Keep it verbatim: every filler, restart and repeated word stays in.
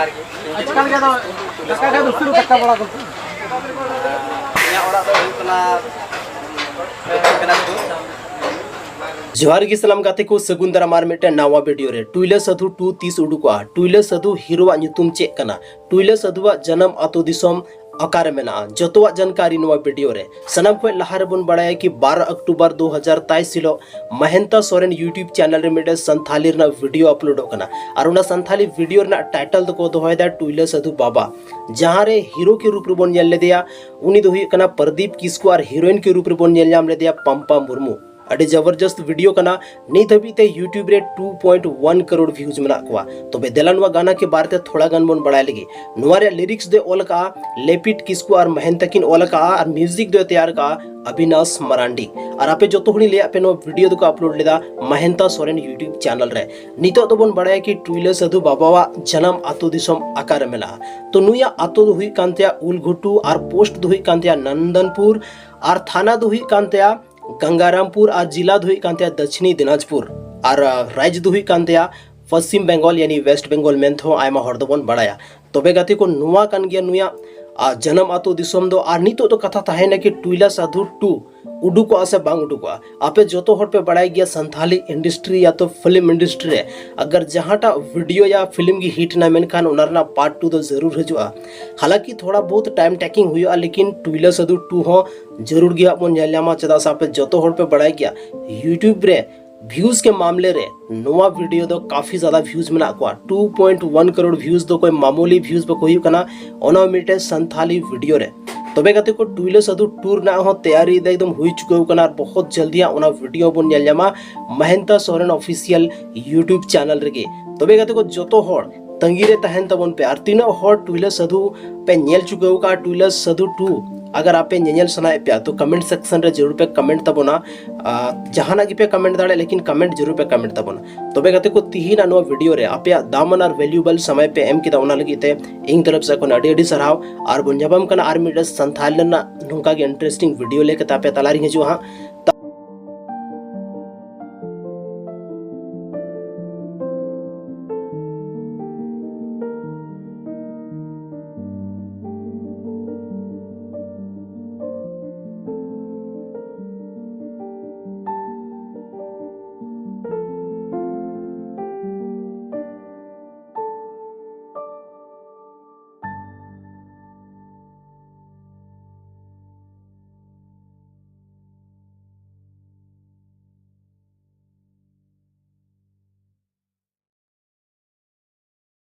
ᱟᱪᱠᱟ ᱜᱮ ᱟᱫᱚ ᱫᱟᱠᱟ ᱠᱷᱟᱡ ᱫᱚ ᱥᱩᱨ ᱫᱟᱠᱟ ᱵᱟᱲᱟ ᱠᱚ᱾ ᱤᱧᱟᱹᱜ ᱚᱲᱟᱜ ᱫᱚ ᱦᱩᱭᱩᱜ ᱠᱟᱱᱟ ᱠᱟᱱᱟᱯᱩᱨ᱾ ᱡᱚᱦᱟᱨ ᱜᱮ ᱥᱟᱱᱟᱢ ᱜᱟᱛᱮ ᱠᱚ, ᱥᱟᱹᱜᱩᱱ ᱫᱟᱨᱟᱢ ᱟᱨ ᱢᱤᱫᱴᱮᱱ ᱱᱟᱣᱟ ᱵᱷᱤᱰᱤᱭᱳ ᱨᱮ᱾ ᱴᱩᱭᱞᱟᱹ ᱥᱟᱹᱫᱷᱩ ᱴᱩ ᱛᱤᱥ ᱩᱰᱩᱠᱚᱜᱼᱟ? ᱴᱩᱭᱞᱟᱹ ᱥᱟᱹᱫᱷᱩ ᱦᱤᱨᱳᱣᱟᱜ ᱧᱩᱛᱩᱢ ᱪᱮᱫ ᱠᱟᱱᱟ? ᱴᱩᱭᱞᱟᱹ ᱥᱟᱹᱫᱷᱩᱣᱟᱜ ᱡᱟᱱᱟᱢ ᱟᱛᱳ ᱫᱤᱥᱚᱢ ᱚᱠᱟᱨᱮ ᱢᱮᱱᱟᱜᱼᱟ? ᱡᱚᱛᱚᱣᱟᱜ ᱡᱟᱱᱠᱟᱨᱤ ᱱᱚᱣᱟ ᱵᱷᱤᱰᱤᱭᱳ ᱨᱮ᱾ ᱥᱟᱱᱟᱢ ᱠᱷᱚᱱ ᱞᱟᱦᱟ ᱨᱮᱵᱚᱱ ᱵᱟᱲᱟᱭᱟ ᱠᱤ ᱵᱟᱨ ᱚᱠᱴᱳᱵᱚᱨ ᱫᱩ ᱦᱟᱡᱟᱨ ᱛᱮᱭᱤᱥ ᱦᱤᱞᱳᱜ ᱢᱟᱦᱮᱱᱛᱟ ᱥᱚᱨᱮᱱ YouTube ᱪᱮᱱᱮᱞ ᱨᱮ ᱢᱤᱫᱴᱮᱱ ᱥᱟᱱᱛᱷᱟᱞᱤ ᱨᱮᱱᱟᱜ ᱵᱷᱤᱰᱤᱭᱳ ᱟᱯᱞᱳᱰᱚᱜ ᱠᱟᱱᱟ᱾ ᱟᱨ ᱚᱱᱟ ᱥᱟᱱᱛᱷᱟᱞᱤ ᱵᱷᱤᱰᱤᱭᱳ ᱨᱮᱱᱟᱜ ᱴᱟᱭᱴᱮᱞ ᱫᱚᱠᱚ ᱫᱚᱦᱚᱭᱮᱫᱟ ᱴᱩᱭᱞᱟᱹ ᱥᱟᱹᱫᱷᱩ ᱵᱟᱵᱟ, ᱡᱟᱦᱟᱸ ᱨᱮ ᱦᱤᱨᱳ ᱠᱮ ᱨᱩᱯ ᱨᱮᱵᱚᱱ ᱧᱮᱞ ᱞᱮᱫᱮᱭᱟ, ᱩᱱᱤ ᱫᱚ ᱦᱩᱭᱩᱜ ᱠᱟᱱᱟ ᱯᱨᱚᱫᱤᱯ ᱠᱤᱥᱠᱩ, ᱟᱨ ᱦᱤᱨᱳᱭᱤᱱ ᱠᱮ ᱨᱩᱯ ᱨᱮᱵᱚᱱ ᱧᱮᱞ ᱧᱟᱢ ᱞᱮᱫᱮᱭᱟ ᱯᱟᱢᱯᱟ ᱢᱩᱨᱢᱩ᱾ ᱟᱹᱰᱤ ᱡᱚᱵᱚᱨᱡᱚᱥᱛ ᱵᱷᱤᱰᱤᱭᱳ ᱠᱟᱱᱟ᱾ ᱱᱤᱛ ᱦᱟᱹᱵᱤᱡ ᱛᱮ YouTube ᱨᱮ two point one crore views ᱢᱮᱱᱟᱜ ᱠᱚᱣᱟ᱾ ᱛᱚᱵᱮ ᱫᱮᱞᱟ ᱱᱚᱣᱟ ᱜᱟᱱᱟ ᱠᱮ ᱵᱟᱨᱮ ᱛᱮ ᱛᱷᱚᱲᱟ ᱜᱟᱱ ᱵᱚᱱ ᱵᱟᱲᱟᱭ ᱞᱮᱜᱮ᱾ ᱱᱚᱣᱟ ᱨᱮᱭᱟᱜ ᱞᱤᱨᱤᱠᱥ ᱫᱚᱭ ᱚᱞ ᱟᱠᱟᱜᱼᱟ ᱞᱮᱯᱤᱴ ᱠᱤᱥᱠᱩ ᱟᱨ ᱢᱟᱦᱮᱱᱛᱟ ᱠᱤᱱ ᱚᱞ ᱟᱠᱟᱜᱼᱟ, ᱟᱨ ᱢᱤᱣᱡᱤᱠ ᱫᱚᱭ ᱛᱮᱭᱟᱨ ᱟᱠᱟᱜᱼᱟ ᱟᱵᱤᱱᱟᱥ ᱢᱟᱨᱟᱱᱰᱤ᱾ ᱟᱨ ᱟᱯᱮ ᱡᱚᱛᱚ ᱦᱚᱲᱤᱧ ᱞᱟᱹᱭᱟᱫ ᱯᱮ, ᱱᱚᱣᱟ ᱵᱷᱤᱰᱤᱭᱳ ᱫᱚᱠᱚ ᱟᱯᱞᱳᱰ ᱞᱮᱫᱟ ᱢᱟᱦᱮᱱᱛᱟ ᱥᱚᱨᱮᱱ YouTube ᱪᱮᱱᱮᱞ ᱨᱮ᱾ ᱱᱤᱛᱚᱜ ᱫᱚᱵᱚᱱ ᱵᱟᱲᱟᱭᱟ ᱠᱤ ᱴᱩᱭᱞᱟᱹ ᱥᱟᱹᱫᱷᱩ ᱵᱟᱵᱟᱣᱟᱜ ᱡᱟᱱᱟᱢ ᱟᱛᱳ ᱫᱤᱥᱚᱢ ᱚᱠᱟᱨᱮ ᱢᱮᱱᱟᱜᱼᱟ᱾ ᱛᱚ ᱱᱩᱭᱟᱜ ᱟᱛᱳ ᱫᱚ ᱦᱩᱭᱩᱜ ᱠᱟᱱ ᱛᱟᱭᱟ ᱩᱞᱜᱷᱩᱴᱩ, ᱟᱨ ᱯᱳᱥᱴ ᱫᱚ ᱦᱩᱭᱩᱜ ᱠᱟᱱ ᱛᱟᱭᱟ ᱱᱚᱱᱫᱚᱱᱯᱩᱨ, ᱟᱨ ᱛᱷᱟᱱᱟ ᱫᱚ ᱦᱩᱭᱩᱜ ᱠᱟᱱ ᱛᱟᱭᱟ ᱜᱟᱝᱜᱟᱨᱟᱢᱯᱩᱨ, ᱟᱨ ᱡᱤᱞᱟ ᱫᱚ ᱦᱩᱭᱩᱜ ᱠᱟᱱ ᱛᱟᱭᱟ ᱫᱚᱠᱷᱤᱱᱤ ᱫᱤᱱᱟᱡᱽᱯᱩᱨ, ᱟᱨ ᱨᱟᱡᱽ ᱫᱚ ᱦᱩᱭᱩᱜ ᱠᱟᱱ ᱛᱟᱭᱟ ᱯᱚᱥᱪᱤᱢ ᱵᱮᱝᱜᱚᱞ, ᱭᱟᱱᱤ ᱣᱮᱥᱴ ᱵᱮᱝᱜᱚᱞ ᱢᱮᱱᱛᱮᱦᱚᱸ ᱟᱭᱢᱟ ᱦᱚᱲ ᱫᱚᱵᱚᱱ ᱵᱟᱲᱟᱭᱟ᱾ ᱛᱚᱵᱮ ᱜᱟᱛᱮ ᱠᱚ, ᱱᱚᱣᱟ ᱠᱟᱱ ᱜᱮᱭᱟ ᱱᱩᱭᱟᱜ ᱟᱨ ᱡᱟᱱᱟᱢ ᱟᱛᱳ ᱫᱤᱥᱚᱢ ᱫᱚ᱾ ᱟᱨ ᱱᱤᱛᱚᱜ ᱫᱚ ᱠᱟᱛᱷᱟ ᱛᱟᱦᱮᱸᱭᱮᱱᱟ ᱠᱤ ᱴᱩᱭᱞᱟ ᱥᱟᱫᱷᱩ ᱴᱩ ᱩᱰᱩᱠᱚᱜᱼᱟ ᱥᱮ ᱵᱟᱝ ᱩᱰᱩᱠᱚᱜᱼᱟ? ᱟᱯᱮ ᱡᱚᱛᱚ ᱦᱚᱲ ᱯᱮ ᱵᱟᱲᱟᱭ ᱜᱮᱭᱟ ᱥᱟᱱᱛᱷᱟᱞᱤ ᱤᱱᱰᱟᱥᱴᱨᱤ ᱭᱟ ᱛᱚ ᱯᱷᱤᱞᱢ ᱤᱱᱰᱟᱥᱴᱨᱤ ᱨᱮ ᱟᱜᱟᱨ ᱡᱟᱦᱟᱸᱴᱟᱜ ᱵᱷᱤᱰᱤᱭᱳ ᱭᱟ ᱯᱷᱤᱞᱢ ᱜᱮ ᱦᱤᱴ ᱮᱱᱟ, ᱢᱮᱱᱠᱷᱟᱱ ᱚᱱᱟ ᱨᱮᱱᱟᱜ ᱯᱟᱨᱴ ᱴᱩ ᱫᱚ ᱡᱟᱹᱨᱩᱲ ᱦᱤᱡᱩᱜᱼᱟ᱾ ᱦᱟᱞᱟᱸᱠᱤ ᱛᱷᱚᱲᱟ ᱵᱚᱦᱩᱛ ᱴᱟᱭᱤᱢ ᱴᱮᱠᱤᱝ ᱦᱩᱭᱩᱜᱼᱟ, ᱞᱮᱠᱤᱱ ᱴᱩᱭᱞᱟ ᱥᱟᱫᱷᱩ ᱴᱩ ᱦᱚᱸ ᱡᱟᱹᱨᱩᱲ ᱜᱮ ᱦᱟᱸᱜ ᱵᱚᱱ ᱧᱮᱞ ᱧᱟᱢᱟ᱾ ᱪᱮᱫᱟᱜ ᱥᱮ ᱟᱯᱮ ᱡᱚᱛᱚ ᱦᱚᱲ ᱯᱮ ᱵᱟᱲᱟᱭ ᱜᱮᱭᱟ YouTube ᱨᱮ ᱵᱷᱤᱭᱩᱡᱽ ᱠᱮ ᱢᱟᱢᱞᱮ ᱨᱮ ᱱᱚᱣᱟ ᱵᱷᱤᱰᱤᱭᱳ ᱫᱚ ᱠᱟᱯᱷᱤ ᱡᱟᱫᱟ ᱵᱷᱤᱭᱩᱡᱽ ᱢᱮᱱᱟᱜ ᱠᱚᱣᱟ᱾ Two point one crore views ᱫᱚ ᱠᱚᱭ ᱢᱟᱢᱩᱞᱤ ᱵᱷᱤᱭᱩᱡᱽ ᱵᱟᱠᱚ ᱦᱩᱭᱩᱜ ᱠᱟᱱᱟ ᱚᱱᱟ ᱢᱤᱫᱴᱮᱱ ᱥᱟᱱᱛᱷᱟᱞᱤ ᱵᱷᱤᱰᱤᱭᱳ ᱨᱮ᱾ ᱛᱚᱵᱮ ᱜᱟᱛᱮ ᱠᱚ, ᱴᱩᱭᱞᱟ ᱥᱟᱫᱷᱩ ᱴᱩ ᱨᱮᱱᱟᱜ ᱦᱚᱸ ᱛᱮᱭᱟᱨᱤ ᱫᱚ ᱮᱠᱫᱚᱢ ᱦᱩᱭ ᱪᱩᱠᱟᱹᱣ ᱠᱟᱱᱟ, ᱟᱨ ᱵᱚᱦᱩᱛ ᱡᱚᱞᱫᱤ ᱦᱟᱸᱜ ᱚᱱᱟ ᱵᱷᱤᱰᱤᱭᱳ ᱵᱚᱱ ᱧᱮᱞ ᱧᱟᱢᱟ ᱢᱟᱦᱮᱱᱛᱟ ᱥᱚᱨᱮᱱ ᱚᱯᱷᱤᱥᱤᱭᱟᱞ YouTube ᱪᱮᱱᱮᱞ ᱨᱮᱜᱮ᱾ ᱛᱚᱵᱮ ᱜᱟᱛᱮ ᱠᱚ, ᱡᱚᱛᱚ ᱦᱚᱲ ᱛᱟᱺᱜᱤ ᱨᱮ ᱛᱟᱦᱮᱱ ᱛᱟᱵᱚᱱ ᱯᱮ᱾ ᱟᱨ ᱛᱤᱱᱟᱹᱜ ᱦᱚᱲ ᱴᱩᱭᱞᱟ ᱥᱟᱫᱷᱩ ᱯᱮ ᱧᱮᱞ ᱪᱩᱠᱟᱹᱣ ᱟᱠᱟᱫᱼᱟ ᱴᱩᱭᱞᱟ ᱥᱟᱫᱷᱩ ᱴᱩ, ᱟᱜᱟᱨ ᱟᱯᱮ ᱧᱮᱧᱮᱞ ᱥᱟᱱᱟᱭᱮᱫ ᱯᱮᱭᱟ ᱛᱚ ᱠᱚᱢᱮᱱᱴ ᱥᱮᱠᱥᱚᱱ ᱨᱮ ᱡᱟᱹᱨᱩᱲ ᱯᱮ ᱠᱚᱢᱮᱱᱴ ᱛᱟᱵᱚᱱᱟ᱾ ᱟᱨ ᱡᱟᱦᱟᱱᱟᱜ ᱜᱮᱯᱮ ᱠᱚᱢᱮᱱᱴ ᱫᱟᱲᱮᱭᱟᱜᱼᱟ, ᱞᱮᱠᱤᱱ ᱠᱚᱢᱮᱱᱴ ᱡᱟᱹᱨᱩᱲ ᱯᱮ ᱠᱚᱢᱮᱱᱴ ᱛᱟᱵᱚᱱᱟ᱾ ᱛᱚᱵᱮ ᱜᱟᱛᱮ ᱠᱚ, ᱛᱤᱦᱤᱧᱟᱜ ᱱᱚᱣᱟ ᱵᱷᱤᱰᱤᱭᱳ ᱨᱮ ᱟᱯᱮᱭᱟᱜ ᱫᱟᱢᱟᱱ ᱟᱨ ᱵᱷᱮᱞᱩᱭᱮᱵᱚᱞ ᱥᱚᱢᱚᱭ ᱯᱮ ᱮᱢ ᱠᱮᱫᱟ, ᱚᱱᱟ ᱞᱟᱹᱜᱤᱫ ᱛᱮ ᱤᱧ ᱛᱚᱨᱚᱯ ᱥᱮᱫ ᱠᱷᱚᱱ ᱟᱹᱰᱤ ᱟᱹᱰᱤ ᱥᱟᱨᱦᱟᱣ᱾ ᱟᱨ ᱵᱚᱱ ᱧᱟᱯᱟᱢ ᱠᱟᱱᱟ ᱟᱨ ᱢᱤᱫᱴᱮᱱ ᱥᱟᱱᱛᱷᱟᱞ ᱨᱮᱱᱟᱜ ᱱᱚᱝᱠᱟ ᱜᱮ ᱤᱱᱴᱟᱨᱮᱥᱴᱤᱝ ᱵᱷᱤᱰᱤᱭᱳ ᱞᱟᱹᱭ ᱠᱟᱛᱮ ᱟᱯᱮ ᱛᱟᱞᱟᱨᱤᱧ ᱦᱤᱡᱩᱜᱼᱟ ᱦᱟᱸᱜ᱾